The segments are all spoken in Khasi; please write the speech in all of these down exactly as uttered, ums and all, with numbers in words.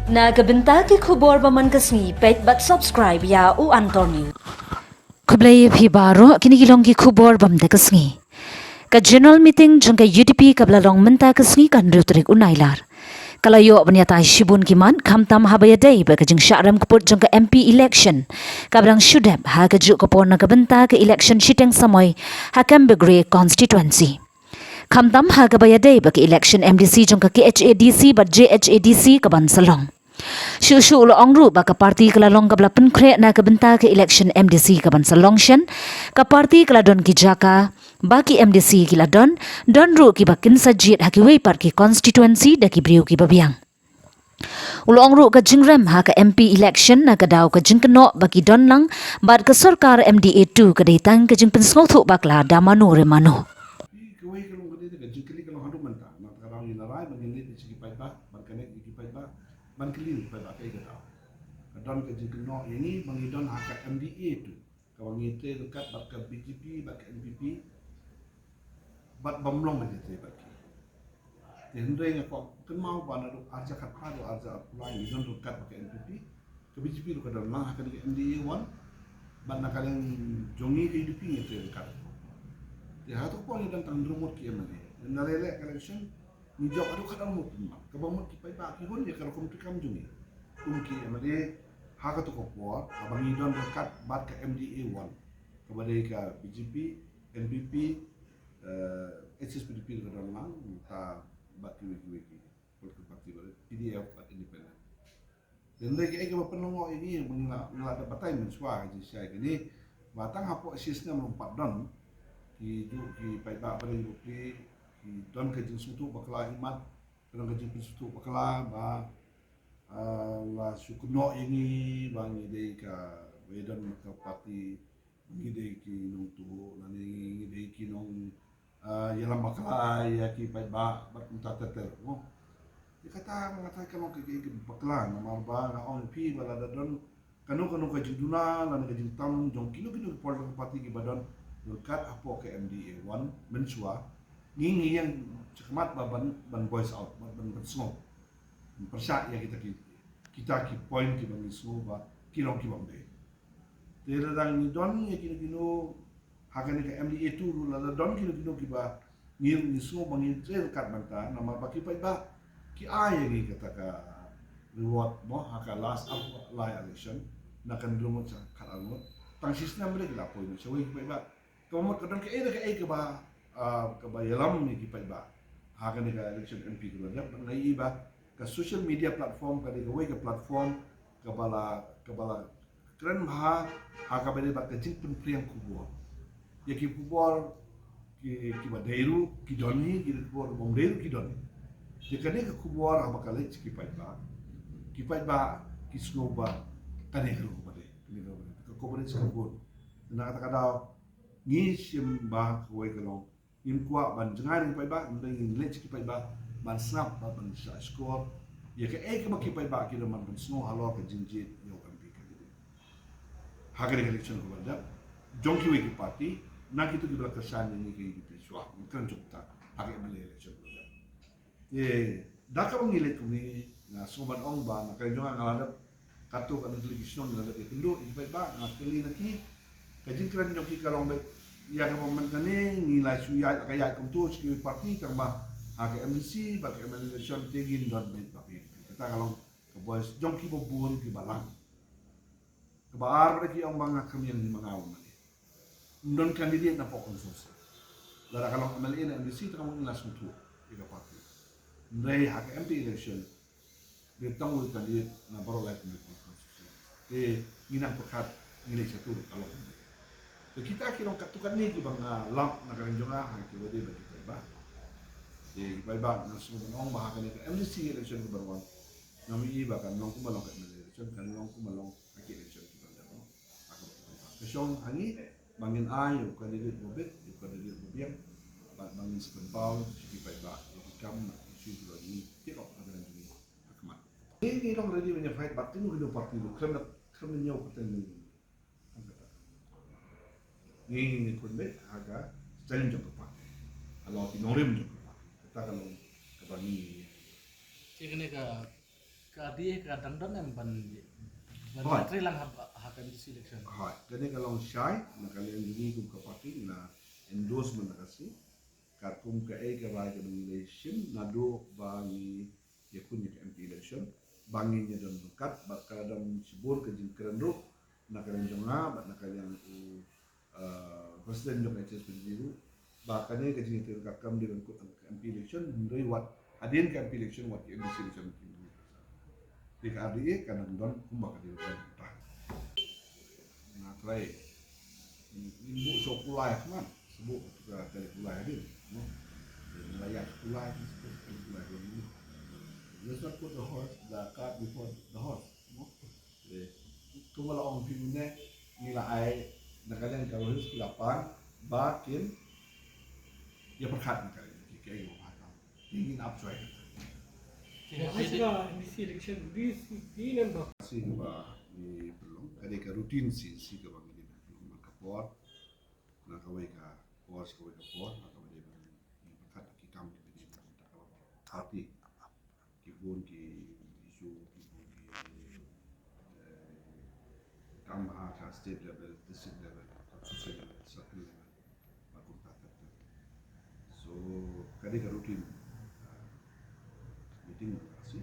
Na ka bynta ki khubor ba man ka sngi, peit bad subscribe ïa U Antonio. Khublei ïa phi baroh, kine ki long ki khubor ba man ka sngi. Ka general meeting jong ka U D P kaba la long mynta ka sngi ka hynriew tarik u Nailar, ka la ïoh ban ïatai shibun ki mat, khamtam haba ïadei bad ka jingshah rem kput jong ka M P election kaba dang shu dep ha kajuh ka por na ka bynta ka election shiteng samoi ha Kembegre constituency. Khamtam ha kaba ïadei bad ka election M D C jong ka K H A D C bad J H A D C kaban sa long. Shuh shuh u la ong ruh ba ka party ka la long kaba la pynkhreh na ka bynta ka election M D C kaban sa long shen. Ka party ka la don ki jaka ba ki M D C ki la don, don ruh kiba kin sa jied ha kiwei pat ki constituency da ki briew kiba biang. U la ong ruh ka jingrem ha ka M P election na ka daw ka jingkynnoh ba ki don lang bad ka sorkar M D A two ka dei tang ka jingpynsngewthuh bakla da mano re mano. Kawei ka long ka dei ka jingkylli ka long haduh mynta. Na ka daw ngi la rai ba ngin leit sha ki paidbah, ban connect ïa ki paidbah, ban kylli ïa ki paidbah kaei ka daw. Ka don ka jingkynnoh ïa ngi ba ngi don ha ka M D A two, kaba ngi trei ryngkat bad ka B J P bad ka N P P, bad bym long ba ngi trei bad ki. Te hynrei nga kwah kynmaw ba naduh arhajar khatphra haduh arhajar arphew lai ngi don ryngkat bad ka N P P, ka B J P ruh ka don lang ha kane ka M D A one, bad na ka liang jong ngi ka U D P ngi trei ryngkat. Te hato ka por ngi don tang hynriew ngut ki M L A. Nalei leh ka election ngi jop haduh khatar ngut ki mat. Kaba mut ki paidbah ki hun ïa ka rukom treikam jong ngi kum ki M L A ha kato ka por, kaba ngi don ryngkat bad ka M D A one, kaba dei ka B J P, N P P, eh, H S P D P ruh ka don lang, mynta bad kiwei kiwei ki political party, bad P D F bad independent. Te hynrei kaei kaba pynlyngngoh ïa ngi, ba ngi la, ngi la dep batai mynshuwa ka jingshai kane, ba tang hapoh shi snem ruh ym pat don kijuh ki paidbah ba dei bapli ki don ka jingsngewthuh bakla imat, ka don ka jingpynsngewthuh bakla ba, ah, la shu kynnoh ïa ngi ba ngi dei ka, ba ïadon ka party, ngi dei ki nongtuh, lane ngi dei ki nong, ah, ïalam bakla ïa ki paidbah bad kumta ter ter, mo. Ïa kata nga tharai ka long ka, ka, ka bakla, namar ba nga ong ïa phi ba lada don kano kano ka jingduna lane ka jingtam jong kino kino ki political party kiba don ryngkat hapoh ka M D A one mynshuwa, ngi ngi ïeng shakhmat ba ban, ban voice out, ban, ban, ban sngew, ban pyrshah ïa kita ki, kita ki point kiba ngi sngew ba ki long kiba ym dei. Te lada ngi don ïa kino kino ha kane ka M D A two ruh, lada don kino kino kiba ngi, ngi sngew ba ngi trei ryngkat bynta, namar ba ki paidbah ki ai ïa ngi kata ka reward, mo, ha ka last, ah, lai election, na ka hynriew ngut sha khatar ngut. Tang shi snem bad ki la poi noh shawei ki paidbah. Kaba mut ka don kaei da kaei kaba, ah, kaba ïalam ïa ki paidbah ha kane ka election M P kaba dep, nga ïohi ba ka social media platform ka dei kawei ka platform kaba la, kaba la kren bha ha kaba dei bad ka jingpynphriang khubor. Ïa ki khubor ki, kiba dei ruh ki don hi, ki khubor bym dei ruh ki don hi. Ïa kane ka khubor haba ka leit sha ki paidbah, ki paidbah ki sngew ba kane ka ruh kaba dei, kane ka ruh kaba dei. Ka coverage ka bun. Na kata ka daw ngi shim ba kawei ka long ngim kwah ban jngai na ki paidbah, hynrei ngin leit sha ki paidbah ban sngap bad ban shah shkor ïa kaei kaba ki paidbah ki don ban pynsngew halor ka jingjied ïa u M P candidate ha kane ka election kaba dep jong kiwei ki party, na kito kiba la kyrshan ïa ngi ka U D P shuwa, ngi kren jong ta ha ka M L A election kaba dep. Te da kaba ngi leit kumne, nga sngew ban ong ba na ka liang jong nga, nga la dep katto katne tylli ki shnong ngi la dep ïakynduh ïa ki paidbah, nga kylli na ki, ka jingkren jong ki ka long ba ïa kaba man kane ngi la shu ïaid, la ka ïaid kumto sha kiwei ki party, tang ba ha ka M D C bad ka M L A election te ngin don beit bad P N P. Kata ka long ka voice jong kiba bun kiba lang. Kaba ar, ba da ki ong ba nga kyrmen ïa ngi ma nga u M L A. Ym don candidate na pdeng constituency. Lada ka long M L A na M D C te ka mut ngi la sngewthuh ïa ka party. Hynrei ha ka M P election dei tang u candidate na baroh lai constituency. Te ngi nang pyrkhat ngi leit shatur ka long. Te kita ki long katto katne kiba nga lap na ka liang jong nga ha kiba dei bad ki paidbah. Te ki paidbah, nga sngew ban ong ba ha kane ka M D C election kaba wan, ngam ïohi ba kan long kumba long ka M L A election, kan long kumba long ha ki election kiba dang dep. Ka shong ha ngi ba ngin ai ïa u candidate ba bit, ïa u candidate ba biang, bad ba ngin sa pynpaw sha ki paidbah ïa ki kam bad ki issue kiba ngi take up ha ka liang jong ngi ha khmat. Ngi, ngi long ready ban ïa fight bad kino kino party ruh, khlem da, khlem da ñiew kyrteng ngi. Ngi, ngi, ngi khun beit ha ka strength jong ka party, halor ki nongrim jong ka party. Kata ka long kaba ngi, ngi, ngi. Te kane ka Ka D A ka dang don em ban ban Hooid. Trei lang ha, ha ka M D C election. Hooid, kane ka long shai, na ka liang jong ngi kum ka party ngi la endorse mynta ka sngi. Katkum kaei kaba ngi la shim naduh ba ngi ïakhun ïa ka M P election, ba ngin ïa don ryngkat, bad ka dang shibun ka jingkren ruh na ka liang jong nga bad na ka liang u, uh, president jong ka H S P D C ruh, ba kane ka jingïatrei ryngkat kam dei ban kut ha ka M P election, hynrei wat hadien ka M P election, wat ka M D C election. Dei ka R D A ka dang don kumba ka dei ban don. Nga trai. Ngin buh shuh kulai khmat. Shu buh ka tele kulai hadien, no? Ngi la ïaid kulai, ngi shu kulai kulai, no? Let's not put the horse, the cart before the horse, no? Eh, kumba la ong phi mynne, ngi la ai na ka liang ka Rohis ki la pan ba kin ïa pyrkhat na ka liang ki, ki ïa pyrkhat. Ki ngin ap shuwa. Ki hap ïa ka M D C election, di si, di number. Si kaba ngi pynlong, ka dei ka routine si, si kaba ngi dei pynlong, man ka por na kawei ka por, sa kawei ka por, na kaba dei ban ngi pyrkhat ki kam kiba dei ban ta ka party. Ki bun ki issue, ki bun ki, eh, kam ha ka state level, district level, constituency level, circle level, bad kumta ter ter. So ka dei ka routine, ah, meeting ka si.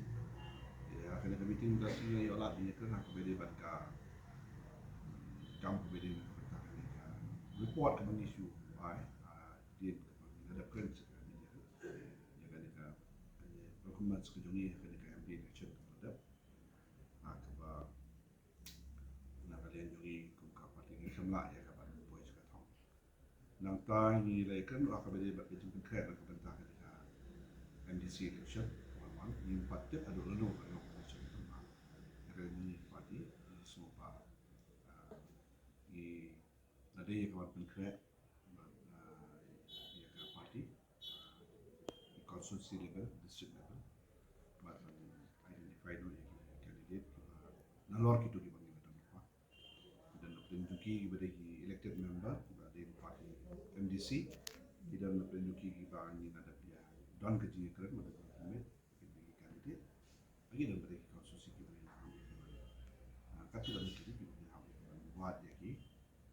Ïa kane ka meeting ka si ïa ïoh lad ïa kane kaba dei bad ka kam kaba dei bad ka report kaba ngi shu ai, ah, dien kaba ngi la dep kren sha ka media. Ïa kane ka, kane performance ka jong ngi ha kane ka M P election kaba la dep. Ha kaba na ka liang jong ngi kum ka party ngi khlem lah ïa ka ban poi sha ka thong. Nangta ngi la ïakren ruh ha kaba ïadei bad ka jingpynkhreh na ka bynta kane ka M D C election, wan wan ngim pat tip haduh lano ka long election ka ma. Ïa ka ngi party ngi sngewbha, ah, ngi la dei ïa ka ban pynkhreh bad, ah, ïa ka party, ah, constituency level, district level, bad ban identify noh ïa ki candidate, ah, nalor kito kiba ngi la don lypa. Ki don na pdeng jong ki kiba dei ki elected member kiba dei lypa ki M D C, ki don na pdeng jong ki kiba ngi la dep ïa don ka jingïakren bad ka jingmut ki dei ki candidate. Agi don ba dei ki constituency kiba ngi la hap ïa ki ban, ah, katto katne ki kiba ngi la hap ïa ki ban wad ïa ki,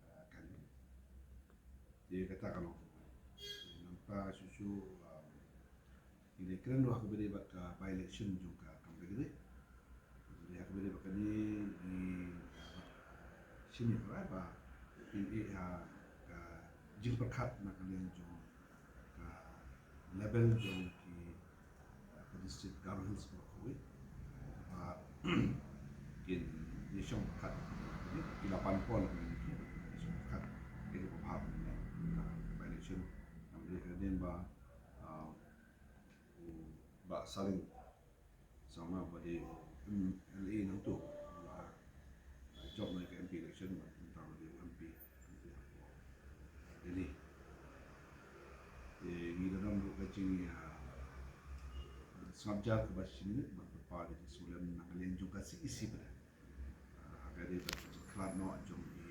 ah, candidate. Te kata ka long. Nangta shuh shuh, ah, ngi la kren ruh ha kaba ïadei bad ka by-election jong ka Kamlegre. Ngi ha kaba ïadei bad kane ngi, ah, shim ïa ka rai ba phin ïeh ha ka jingpyrkhat na ka liang jong ka level jong ki, ah, ka district Garo Hills baroh kawei. Ba kin ïashong pyrkhat, ki la pan por na ka liang ki ïashong pyrkhat ïa ka bynta ka by-election. Namar ka dei ba, ah, u Bah Saleng Sangma ba dei u M L A nangto, ba la jop na ka M P election, ba mynta ba dei u M P. Dei. Te ngi la don ruh ka jing, ah, sngap jar kaba shi minit ban pynpaw ïa ka jingsngewlem na ka liang jong ka C E C pat. Ah, ha kaba ïadei bad ka jingkhlad noh jong i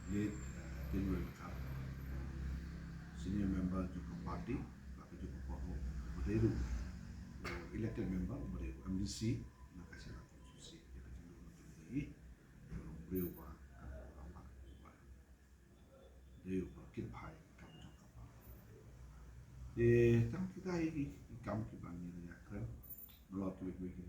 late, ah, Tynroi Lyngkhat, senior member jong ka party, bad ka jong ka por ruh uba dei ruh u elected member, uba dei u M D C na ka Shillong constituency, ïa ka jingdon jong i, u long u briew ba, ah, ba, ba dei uba kit bha ïa ka kam jong ka party. Te tang kita hi ki, ki kam kiba ngi la ïakren. Nalor kiwei kiwei ki